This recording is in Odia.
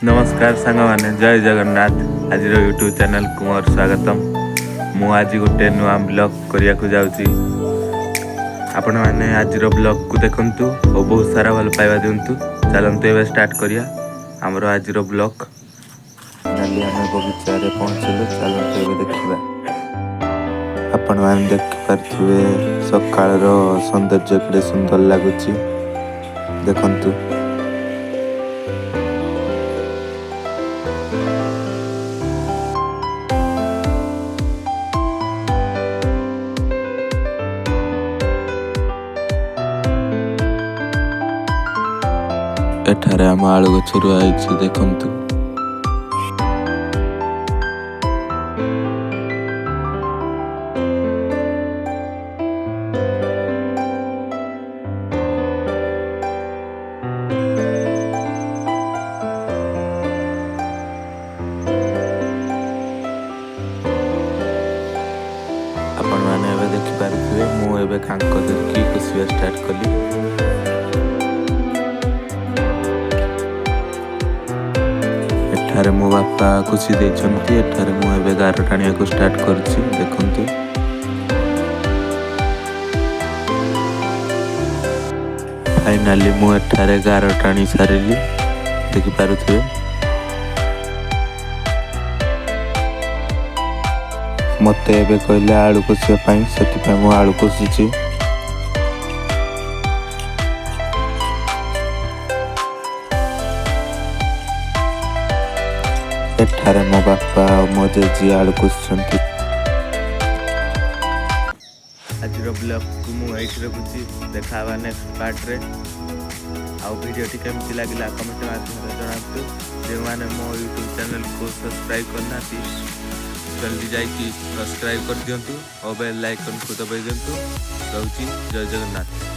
ନମସ୍କାର ସାଙ୍ଗମାନେ, ଜୟ ଜଗନ୍ନାଥ। ଆଜିର ୟୁଟ୍ୟୁବ୍ ଚ୍ୟାନେଲକୁ ମୋର ସ୍ୱାଗତମ। ମୁଁ ଆଜି ଗୋଟେ ନୂଆ ବ୍ଲଗ୍ କରିବାକୁ ଯାଉଛି। ଆପଣମାନେ ଆଜିର ବ୍ଲଗ୍କୁ ଦେଖନ୍ତୁ ଓ ବହୁତ ସାରା ଭଲ ପାଇବା ଦିଅନ୍ତୁ। ଚାଲନ୍ତୁ, ଏବେ ଷ୍ଟାର୍ଟ କରିବା ଆମର ଆଜିର ବ୍ଲଗ୍। କାଲି ଆମେ ବଗିଚାରେ ପହଞ୍ଚିଲୁ। ଚାଲନ୍ତୁ, ଏବେ ଦେଖିବା। ଆପଣମାନେ ଦେଖିପାରୁଥିବେ, ସକାଳର ସୌନ୍ଦର୍ଯ୍ୟ କେତେ ସୁନ୍ଦର ଲାଗୁଛି, ଦେଖନ୍ତୁ। ଏଠାରେ ଆମ ଆଳୁ ଗଛ ରୁଆ ହେଇଛି, ଦେଖନ୍ତୁ। ଆପଣମାନେ ଏବେ ଦେଖିପାରୁଥିବେ, ମୁଁ ଏବେ କାଙ୍କ ଧରିକି ଖୋସିବା ଷ୍ଟାର୍ଟ କଲି। ଏଠାରେ ମୋ ବାପା ଖୋସି ଦେଇଛନ୍ତି। ଏଠାରେ ମୁଁ ଏବେ ଗାର ଟାଣିବାକୁ ଷ୍ଟାର୍ଟ କରିଛି, ଦେଖନ୍ତୁ। ଫାଇନାଲି ମୁଁ ଏଠାରେ ଗାର ଟାଣି ସାରିଲି, ଦେଖିପାରୁଥିବେ। ମୋତେ ଏବେ କହିଲେ ଆଳୁ ଖୋସିବା ପାଇଁ, ସେଥିପାଇଁ ମୁଁ ଆଳୁ ଖୋସୁଛି। ଏଠାରେ ମୋ ବାପା ଆଉ ମୋ ଜେଜେ ଆଳୁ ଖୋସୁଛନ୍ତି। ଆଜିର ବ୍ଲଗ୍କୁ ମୁଁ ଏଇଠି ରଖୁଛି। ଦେଖା ହେବା ନେକ୍ସଟ ପାର୍ଟରେ। ଆଉ ଭିଡ଼ିଓଟି କେମିତି ଲାଗିଲା, କମେଣ୍ଟ ମାଧ୍ୟମରେ ଜଣାନ୍ତୁ। ଯେଉଁମାନେ ମୋ ୟୁଟ୍ୟୁବ୍ ଚ୍ୟାନେଲକୁ ସବସ୍କ୍ରାଇବ୍ କରିନାହାନ୍ତି, ଜଲ୍ଦି ଯାଇକି ସବସ୍କ୍ରାଇବ୍ କରିଦିଅନ୍ତୁ ଓ ବେଲ୍ ଆଇକନ୍କୁ ଦବାଇ ଦିଅନ୍ତୁ। ରହୁଛି, ଜୟ ଜଗନ୍ନାଥ।